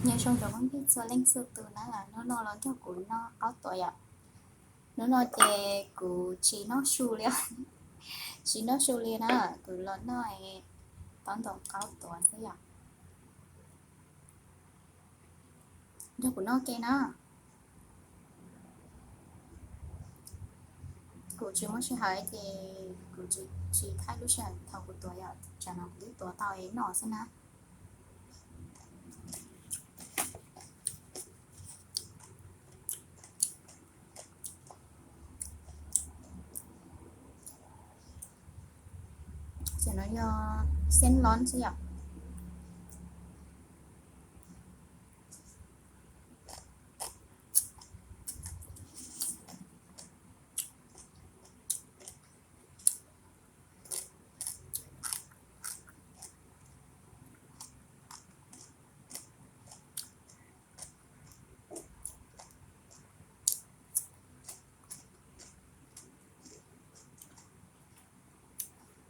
Nyob zoo cov phooj ywg txhua leej txhua tus na, hnub no los nrog kuv noj qaub tuav yom. Hnub no ces kuv tsis noj su li, tsis noj su li na, kuv los noj tob ntoos qaub tuav xwb yom. Nrog kuv noj ke na. Kuv tsis muaj sij hawm ces kuv tsis thaij lub sij hawm thaum kuv tuav yom, tsam no kuv twb tuav tau es noj xwb na. Cov no yog xeeb lon xwb yom.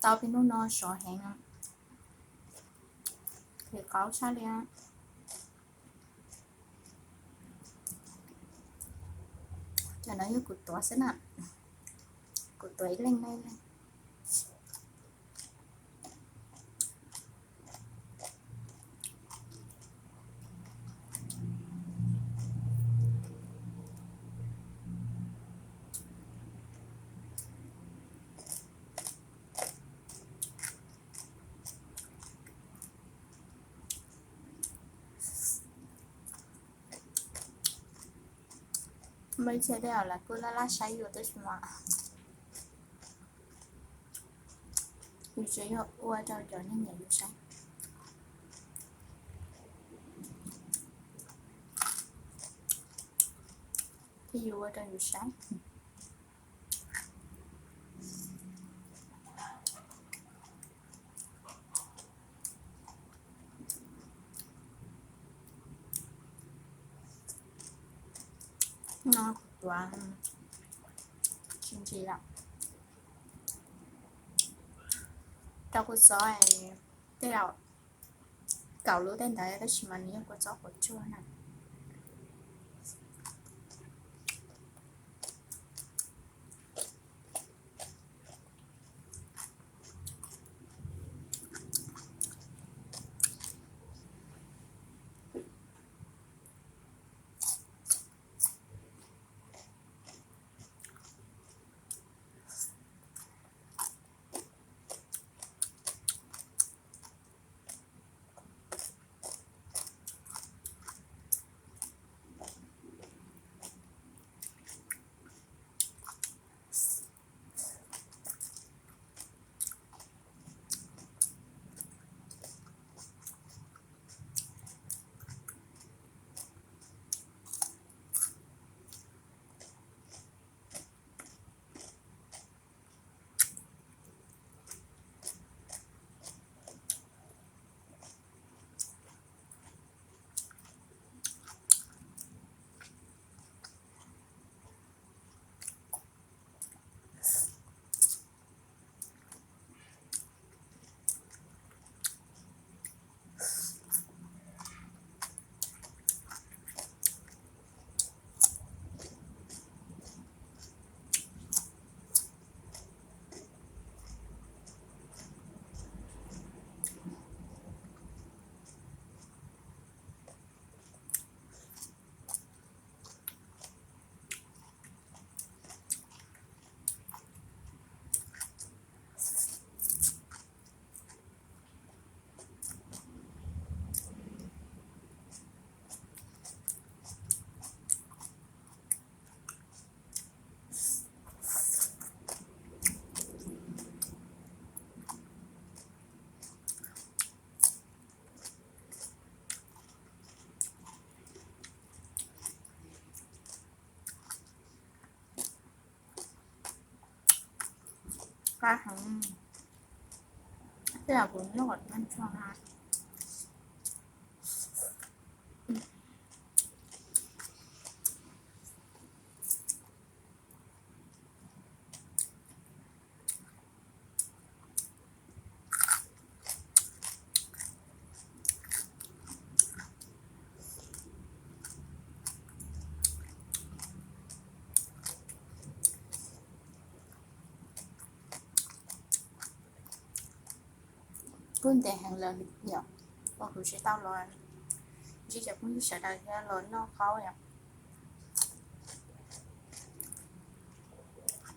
Tau peb hnub no sov heev, qhwv qaub tshaj li. Cov no yog kuv tuav xwb na, kuv tuav ib leeg ib leeg. Muaj ib txhia tej zaum lawv kuj laj laj saib yus tab sis mas yus tsuas yog ua rau cov neeg nyiam yus saib, thiab yus ua rau yus saib. No kuv tuav tsis ntsim lawm, rau kua txob tej zaum kaum lub tej ntawd tab sis mas nws yog kua txob quav tsuag na. Qab heev, tej zaum kuv noj kom tag nrho na. Kuj ntev heev lawm yom, uas kuv tsis tau los ntsib cov phooj ywg sawv daws thiab los noj qaub yom.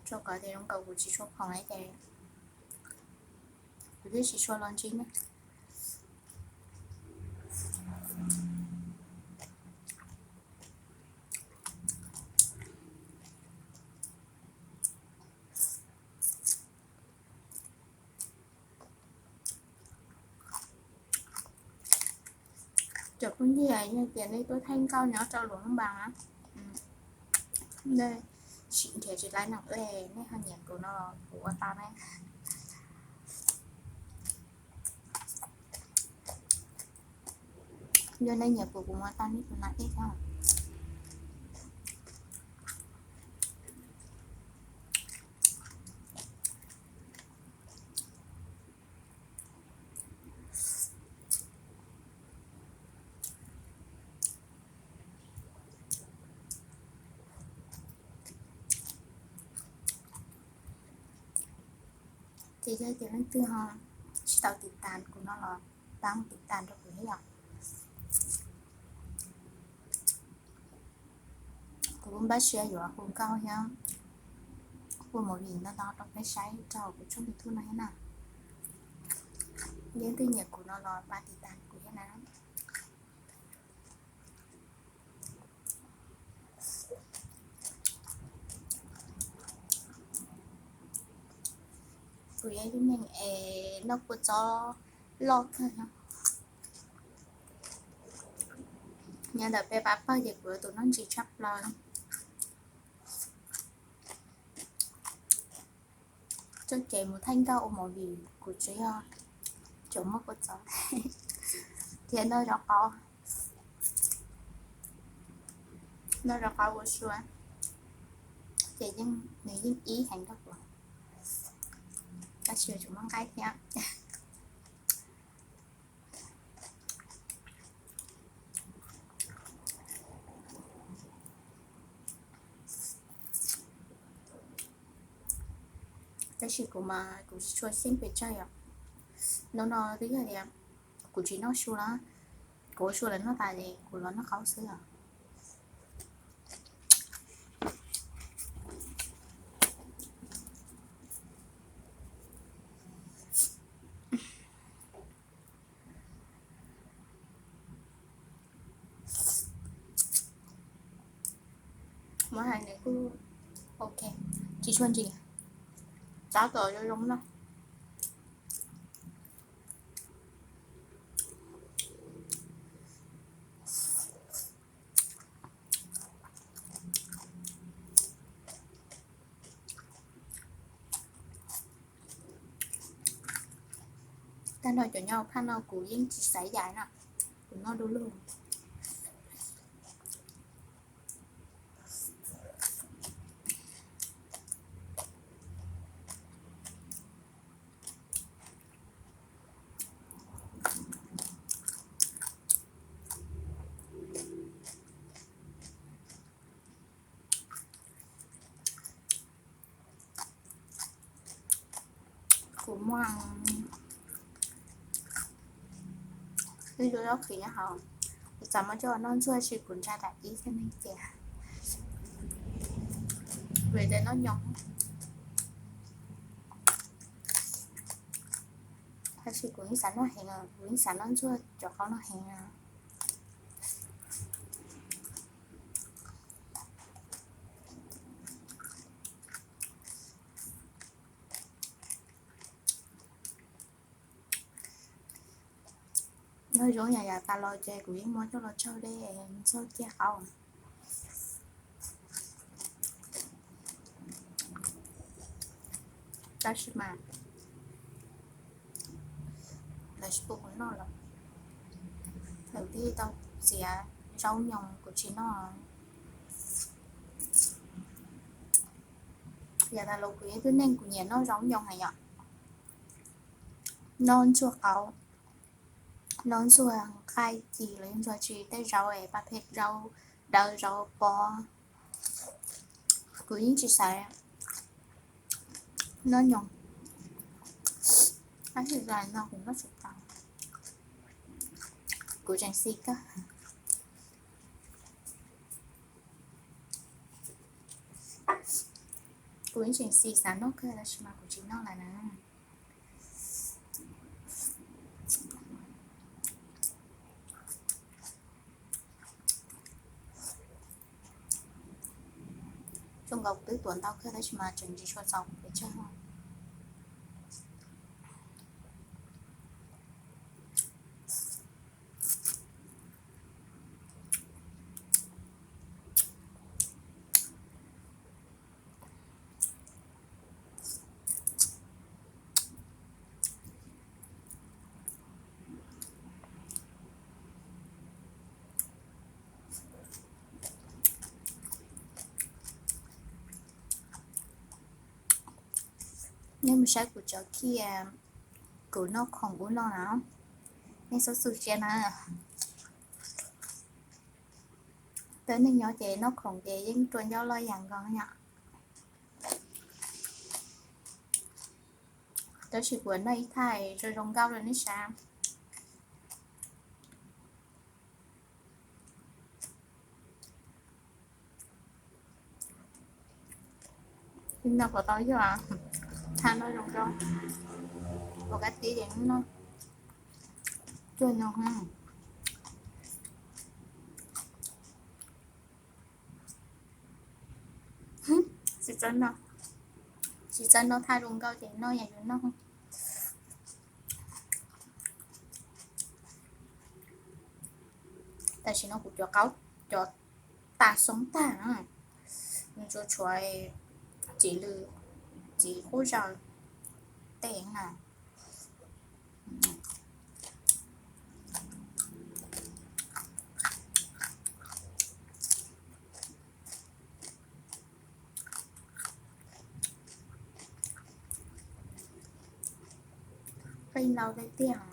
Rau qhov tias zoo nkaus kuv tsis tshua khoom li ces kuv thiaj tsis tshua los ntsib nej. Cov phooj ywg, yog tias nej tuaj thaij nkauj nyob rau Luam Nuj Npas na, nej sim nrhiav tsis tau naj ej, nej ho nyiam kuv no kuv ua tau ne. Yog nej nyiam kuv, kuv muab tau nej tus naj ej thiab. Ces yog tias leej twg ho tsis tau tiv tas kuv no los pab tiv tas rau kuv thiab yom. Kuv kuj npaj siab yuav hu nkauj thiab hu movie ntau ntau rau peb saib rau kuv tshooj YouTube no thiab na. Leej twg nyiam kuv no los pab tiv tas kuv thiab na. Kuv yog ib tug neeg es noj kua txob loj kawg. Nyob ntawm peb pab pawg ces kuv yog tus noj ntsis tshaj plaws. Txoj kev mus thaij nkauj ua movie kuv tsuas yog cov muaj kua txob thiab noj zaub qaub, noj zaub qaub ua sua, ces nws yeej ib heev rau kuv, tab sis tsuas muaj nqaij thiab. Tab sis kuv mas kuv tsis tshua xyeej pes tsawg yom. Hnub no twb yog tias kuv tsis noj su na, kuv ua su lawv noj tas es kuv los noj qaub xwb os. Mov hais nws kuj ok, tsis tshua ntsim, tab tom zoo zoo no. Tag nrho cov nyob phaj no kuv yeej tsis xaiv yam na, kuv noj du lug. Kuv muaj ib lub zaub qhwv nyob hauv, kuv xav muab coj noj ntxuag sis kuv ntshai tas ib tug neeg cia, vim tias noj nyoos. Tab sis kuv yeej xav noj heev, kuv yeej xav noj ntxuag cov qaub no heev. Noj zoo yam yam tas los ces kuv yeej muab coj los tsau dej ntxuag kiag qaub. Tab sis mas lawv tsis pub kuv noj lawm, lawv thiaj tau txiav zaub nyoos kuv tsis noj. Yam tas los kuv yog ib tug neeg kuv nyiam noj zaub nyoos heev yom, noj ntxuag qaub, noj ntxuag nqaij ci los yog ntxuag tsi tej zaub es paj phem, zaub dawb zaub pob, kuv yeej tsis xaiv noj nyoos. Tab sis no kuv noj tsis tau. Kuv tseem xis kawg. Kuv yeej tseem xis xav noj kawg tab sis mas kuv tsis noj lawm na. Zoo nkaus kuv twb tuav ntau kawg tab sis mas tseem tsis tshua txaus kuv pes tsawg. Nej mus saib kuv cov kiag, kuv noj khoom ub no na, nej xub xub sia na. Peb neeg nyob ces noj khoom ces yeej rua ncauj loj yam nkaus yom. Tab sis kuv noj ib thaj zoo zoo nkauj rau nej saib. Noj puas tau yog, thaj no zoo nkauj, ua kab tib es noj cuag no. Tsis txawj noj, tsis txawj noj thaj zoo nkauj ces noj yam yus noj. Tam sim no kuv cov qaub cov tas xoob tag, nws tsuas tshuav txiv lws, txiv qub zaws tej na. Qee ntau tiag tiag.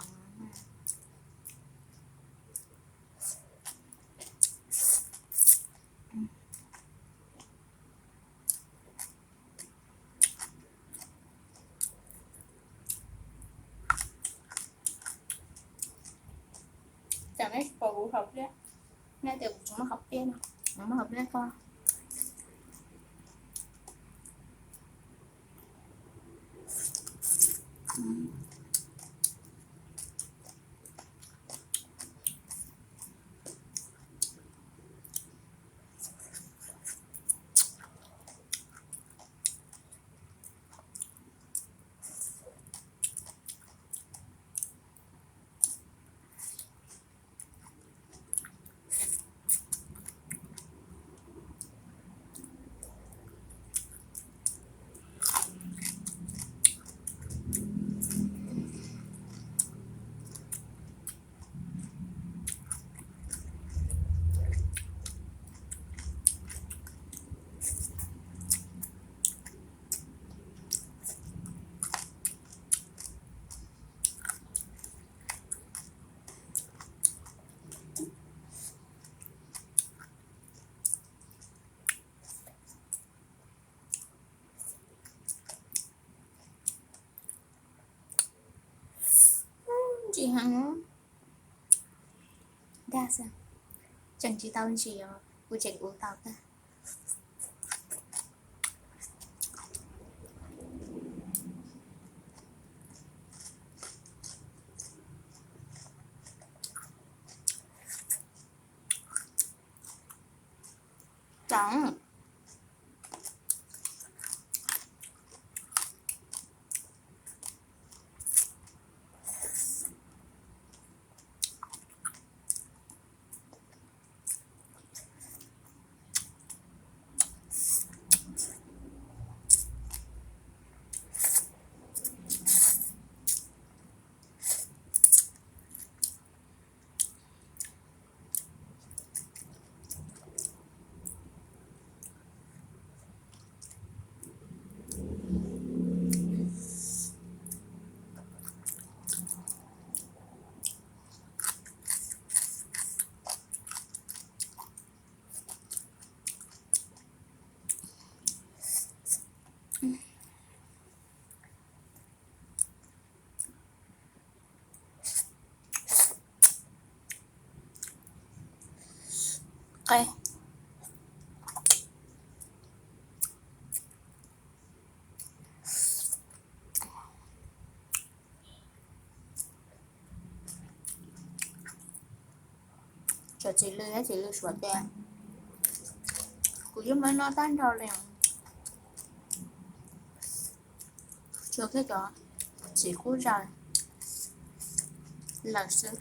Tam no kuv hauv pliaj, nej tias kuv tsis muaj hauv pliaj no, kuv muaj hauv pliaj koj. Ntsim heev. Dag xwb, tseem tsis tau ntsim os, kuv tseem ua tau tag. Qe. Cov txiv lws, txiv lws suav tias kuv yeej muab noj tag nrho li, tshuav kiag cov txiv qub zog lawm xwb.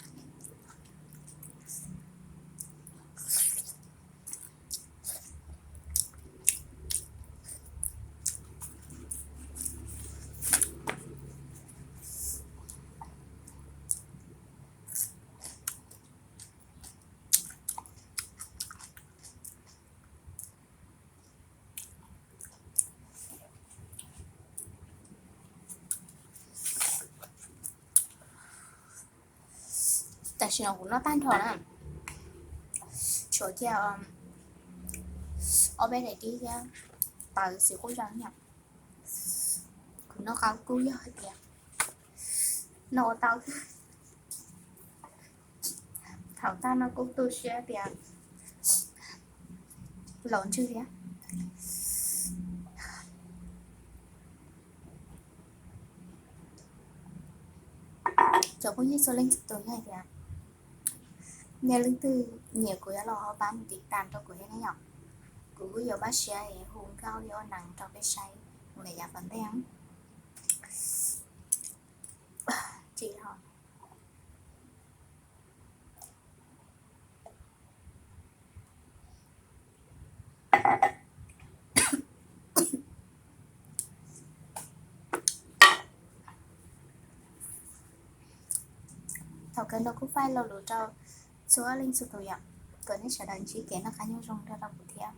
Tam sim no kuv noj tag nrho na, tshuav kiag ob peb daim dib thiab tawv txiv qub zog no. Kuv noj qab kub yog hais tias noj ua tau. Thaum tag no kuj tu siab tias laus ntswg thiab. Cov phooj ywg txhua leej txhua tus, yog hais tias nej leej twg nyiam kuv yuav los ho pab mus tiv tas rau kuv thiab na yom. Kuv kuj yuav npaj siab hu nkauj thiab ua neeg rau peb saib mus lawm yav tom ntej. Tsis ho. Thaum kawg no kuj faib lo lus rau txhua leej txhua tus yom, kom nej sawv daws ntsib kev noj qab nyob zoo nrog rau kuv thiab.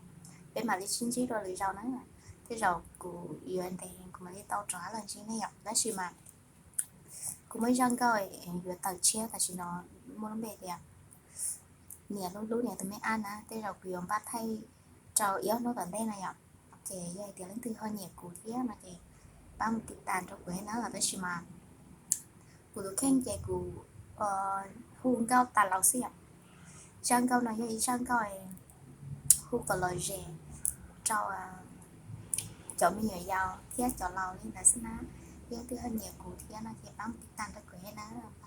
Peb mam li sib ntsib dua lwm zaus na. Tej zaum kuv yuav ntev kuv mam li tau rov qab los ntsib nej yom, tab sis mas kuv muaj zaj nkauj yuav tawm tshiab tam sim no muaj lub npe tias niam hlub hlub niam tus me ab na, tej zaum kuv yuav npaj thaij rau ib ob hnub tom ntej no yom. Ces yog hais tias leej twg ho nyiam kuv thiab no ces pab mus tiv tas rau kuv thiab na, tab sis mas kuv tus kheej ces kuv hu nkauj tas laus xwb yom. Zaj nkauj no yog ib zaj nkauj hu kom lom zem rau cov me nyuam yaus thiab cov laus li ntawd xwb na. Yog leej twg ho nyiam kuv thiab no ces pab mus tiv tas rau kuv thiab na.